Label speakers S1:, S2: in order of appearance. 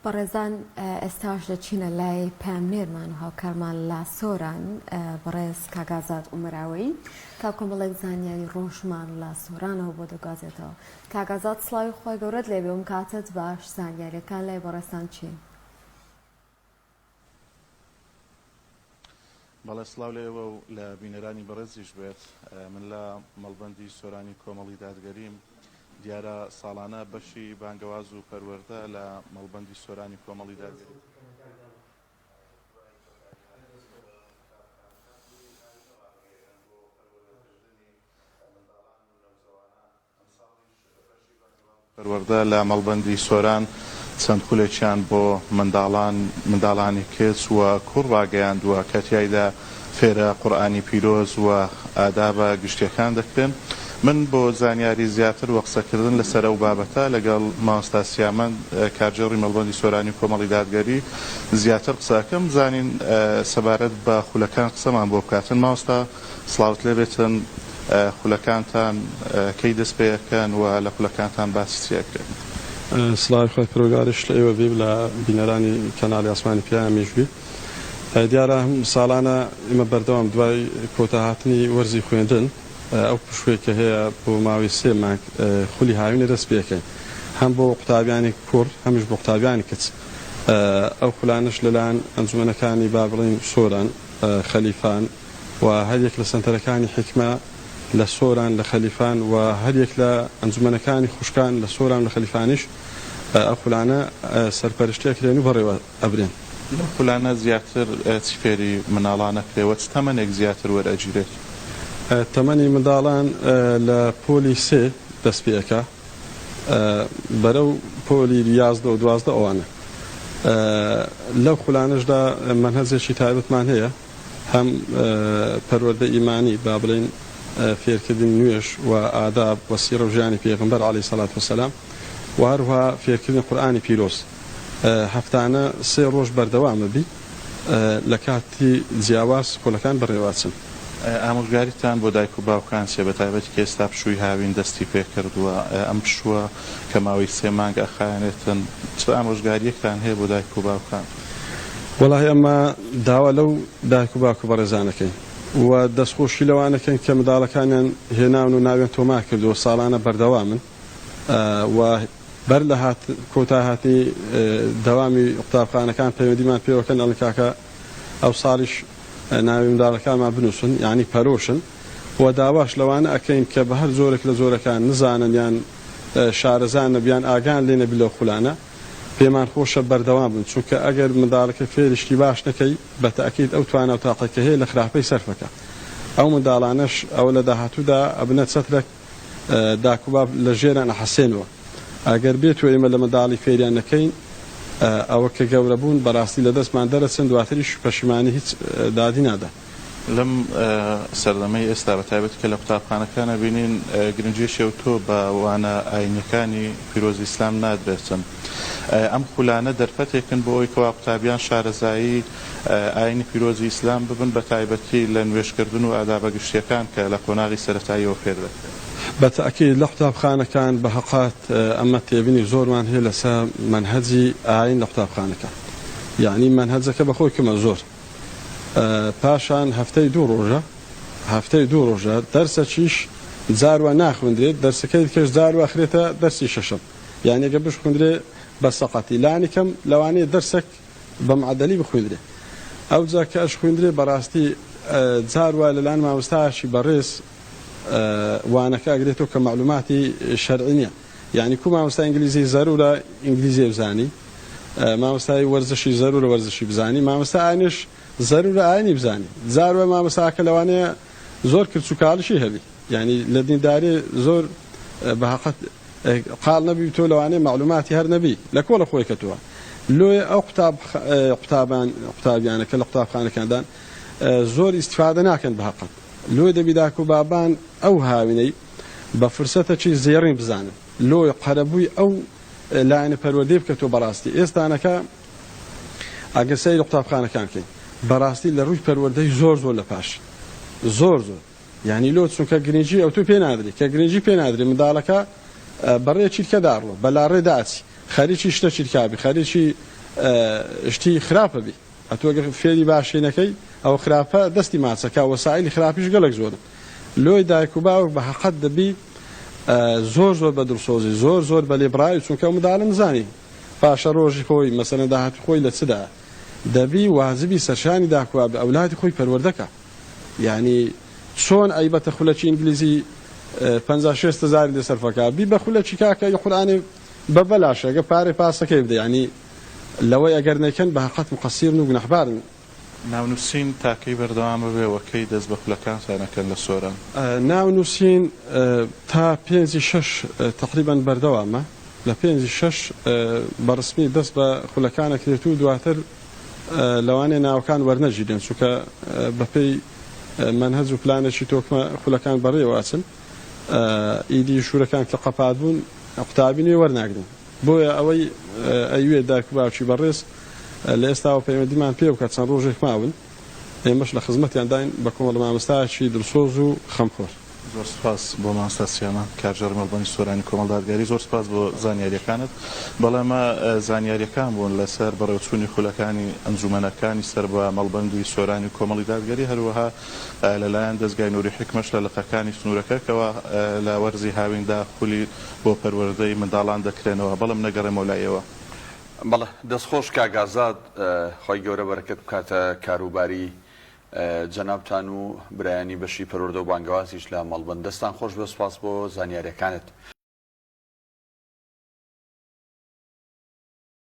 S1: بەڕێزان ئێستاش دەچینە لای پەیامنێرمان و هاوکارمان لە سۆران بەڕێز کاک ئازاد ئومەراوەیی تا کۆمەڵێک زانیاری ڕۆژمان لە سۆرانەوە بۆ دەگوازێتەوە. کاک ئازاد سڵاوی خوای گەورەت لێبێ و کاتت باش زانیاریەکان لای بەڕێزتان چین؟
S2: بەڵێ سڵاو لە ئێوە و لە بینەرانی بەڕێزیش بێت. من لە مەڵبەندی سۆرانی کۆمەڵی دادگەریم. دیارە ساڵانە بەشی بانگەواز و پەروەردە لە مەڵبەندی سۆرانی کۆمەڵی دادگەری. پەروەردە لە مەڵبەندی سۆران چەند خولێکیان بۆ منداڵان منداڵانی کچ و کوڕ ڕاگەیاندووە کە تیایدا فێرە قورئانی پیرۆز و ئادابە گشتیەکان دەکرێن. من بۆ زانیاری زیاتر و قسەکردن لەسەر ئەو بابەتە لەگەڵ مامۆستا سیامەند کارگێڕی مەڵبەندی سۆرانی و کۆمەڵی دادگەری زیاتر قسە ئەکەم زانین سەبارەت بە خولەکان قسەمان بۆ بکاتن. مامۆستا سڵاوت لێبێتن خولەکانتان کەی دەست پێ ئەکەن و لە خولەکانتان باسی چی ئەکرێت؟
S3: سڵاوی خوای پەروەردگاریش لە ئێوە بی و لە بینەرانی کەناڵی ئاسمانی پەیامیش بی. دیارە هەم ساڵانە ئێمە بەردەوام دوای کۆتا هاتنی وەرزی خوێندن ئەو پشووەی کە هەیە بۆ ماوەی سێ مانگ خولی هاوینە دەست پێ ئەکەین هەم بۆ قوتابیانی کوڕ هەمیش بۆ قوتابیانی کچ ئەو خولانەش لەلایەن ئەنجومەنەکانی با بڵێین سۆران خەلیفان و هەریەک لە سەنتەرەکانی حیکمە لە سۆران لە خەلیفان و هەریەک لە ئەنجومەنەکانی خوشکان لە سۆران و لە خەلیفانیش ئەو خولانە سەرپەرشتی ئەکرێن و بەڕێوە ئەبرێن.
S2: لەم خولانە زیاتر چ فێری منداڵان ئەکرێ و چ تەمەنێک زیاتر وەرئەگیرێت؟
S3: تەمەنی منداڵان لە پۆلی سێ دەست پێ ئەکا بەرەو پۆلی 11 و 12 ئەوانە. لەو خولانەشدا مەنهەجێکی تایبەتمان هەیە. هەم پەروەردەی ئیمانی با بڵێین فێرکردنی نوێژ و ئاداب و سیرە و ژیانی پێغەمبەر علیە سەلات وسلام و هەروەها فێرکردنی قورئانی پیرۆز هەفتانە سێ ڕۆژ بەردەوامە بی لە کاتی جیاواز خولەکان بەڕێوەئەچن.
S2: ئامۆژگاریتان بۆ دایک و باوکان چیە بەتایبەتی کە ئێستا پشووی هاوین دەستی پێکردووە ئەم پشووە کە ماوەی سێ مانگ ئەخایەنێتن چ ئامۆژگاریەکتان هەیە بۆ دایک و باوکان؟
S3: وەڵاهی ئەمە داوا لەو دایک و باوکە بەڕێزانە کەین و دەستخۆشی لەوانە کەین کە منداڵەکانیان هێناون و ناویان تۆمار کردووە ساڵانە بەردەوامن و بەر لە هات کۆتا هاتنی دەوامی قوتابخانەکان پەیوەندیمان پێوەکەن ئەڵێن کاکە ئەو ساڵیش ناوی منداڵەکانمان بنووسن یانی پەرۆشن و داواش لەوانە ئەکەین کە بە هەر جۆرێک لە جۆرەکان نزانن یان شارەزا نەب یان ئاگایان لێ نەبی لەو خولانە پێمان خۆشە بەردەوام بن چونکە ئەگەر منداڵەکە فێری شتی باش نەکەی بە تەئکید ئەو توانا و تاقەی کە هەیە لە خراپەی سەرفەکا ئەو منداڵانەش ئەوە لە داهاتوودا ئەبنە چەترەک داک و باب لە ژێران ئەحەسێنەوە ئەگەر بێتو ئێمە لە منداڵی فێریان نەکەین ئەوە کە گەورە بوون بەراستی لە دەستمان دەرەچن دواتریش پەشیمانی هیچ دادی نادا.
S2: لەم سەردەمەی ئێستا بە تایبەتی کە لە قوتابخانەکان ئەبینین گرنگیەکی ئەوتۆ بە وانە ئاینیەکانی پیرۆزی ئیسلام نادرێتن ئەم خولانە دەرفەتێکن بۆ ئەوەی کەوا قوتابیان شارەزایی ئاینی پیرۆزی ئیسلام ببن بە تایبەتی لە نوێژکردن و ئادابە گشتیەکان کە لە قۆناغی سەرەتاییەوە فێر دەکرێن.
S3: بە تەئکید لە قوتابخانەکان بە هەقات ئەمە تێبینی زۆرمان هەیە لەسەر مەنهەجی ئاین لە قوتابخانەکان یەعنی مەنهەجەکە بەخۆی کەمە زۆر پاشان هەفتەی دوو ڕۆژە هەفتەی دوو ڕۆژە دەرسەکیش جاروا ناخوندرێت دەرسەکەی دیکەش جاروا خرێتە دەرسی شەشەم یانی گە بشخوندرێ بە سەقەتی لانی کەم لەوانەیە دەرسەک بە معەدەلی بخویندرێ ئەوجا کە ئەشخویندرێ بەڕاستی جاروا لەلایەن مامۆستایەکی بەڕێز وانەکە ئەگرێتەوە کە مەعلوماتی شەرعی نیە یانی کو مامۆستای ئینگلیزی زەرورە ئینگلیزی بزانی مامۆستای وەرزشی زەرورە وەرزشی بزانی مامۆستا ئاینیش زەرورە ئاینی بزانی جار وایە مامۆستاکە لەوانەیە زۆر کرچ و کاڵشی هەبی یانی لە دینداری زۆر بە هەقەت قاڵ نەبی تۆ لەوانەیە مەعلوماتی هەر نەبی لە کۆڵە خۆی کەتووە لۆیە ئەو قوتاب قوتابان قوتابیانە کە لە قوتابخانەکاندان زۆر ئیستفادە ناکەن بە هەقەت لۆی دەبی داک و بابان ئەو هاوینەی بە فرسەتەکی زێڕین بزانن لۆی قەرەبووی ئەو لایەنە پەروەردەی بکە تۆ بەڕاستی ئێستانەکە ئەگەر سەیری قوتابخانەکان کەین بەڕاستی لە ڕووی پەروەردەی زۆر زۆر لە پاش زۆر زۆر یعنی لۆ چونکە گرنگی ئەو تۆ پێ نادری کە گرنگی پێ نادری منداڵەکە بەڕێ چیرکە داڕوە بەلاڕێ داچی خەریکی شتە چیرکابی خەریکی. شتی خراپە بی ئەتوو ئەگەر فێری باشی نەکەی ئەوە خراپە دەستی ماچەکا وەسائیلی خراپیش گەلەک زۆرن لۆی دایک و باوک بە هەقەت دەبی زۆر زۆر بە دڵسۆزی زۆر زۆر بە لێبڕاوی چونکە ئەو منداڵە نزانی پاشە ڕۆژی خۆی مەسەلەن داهاتوی خۆی لە چدایە دەبی واجبی سەرشانی داک و بابە ئەولادی خۆی پەروەردە کا یانی چۆن ئەیبەتە خولەکی ئینگلیزی 50 شێست هەزاری لێ سەرفەکا بی بە خولەکی کاکە ی قورئانێ بە بەلاشە گە پارەی پاسەکەی بدە یانی لەوەی ئەگەر نەیکەن بە هەقەت مقەسیرن و گوناحبارن.
S2: ناونوسین تا کەی بەردەوام ئەبێ وە کەی دەست بە خولەکانتان ئەکەن لە سۆران؟
S3: ناونوسین تا پێنجی شەش تەقریبەن بەردەوامە لە پێنجی شەش بە ڕسمی دەست بە خولەکان ئەکرێت و دواتر لەوانەیە ناوەکان وەرنەگیرێن چونکە بەپێی مەنهەج و پلانێکی تۆکمە خولەکان بەڕێوە ئەچن ئیدی ژوورەکان کە قەپات بوون قوتابی نوێ وەرناگرین. بۆیە ئەوەی ئەیوێت دایک و باوکی بەڕێز لە ئێستاوە پەیوەندیمان پێ بکات چەند ڕۆژێک ماون ئێمەش لە خزمەتیان داین بە کۆمەڵە مامۆستایەکی دڵسۆز و خەمخۆر.
S2: زۆر سوپاس بۆ مامۆستا سیامەند کارگێڕی مەڵبەنی سۆرانی کۆمەڵ دادگاری زۆر سوپاس بۆ زانیاریەکانت بەڵێ ئەمە زانیاریەکان بوون لەسەر بەڕێوەچوونی خولەکانی ئەنجومەنەکانی سەر بە مەڵبەندی سۆرانی و کۆمەڵی دادگەری هەروەها لەلایەن دەزگای نوری حیکمەش لە لقەکانی سنوورەکە کەوا لە وەرزی هاویندا خولی بۆ پەروەردەی منداڵان دەکرێنەوە بەڵێ من ئەگەڕێمەوە لای ئێوە.
S4: بەڵێ دەست خۆش کاک ئازاد خوای گەورە بەرەکەت بکاتە کاروباری جەنابتان و برایانی بەشی پەروەردە و بانگەوازیش لە مەڵبەند دەستان خۆش بێ سوپاس بۆ زانیاریەکانت.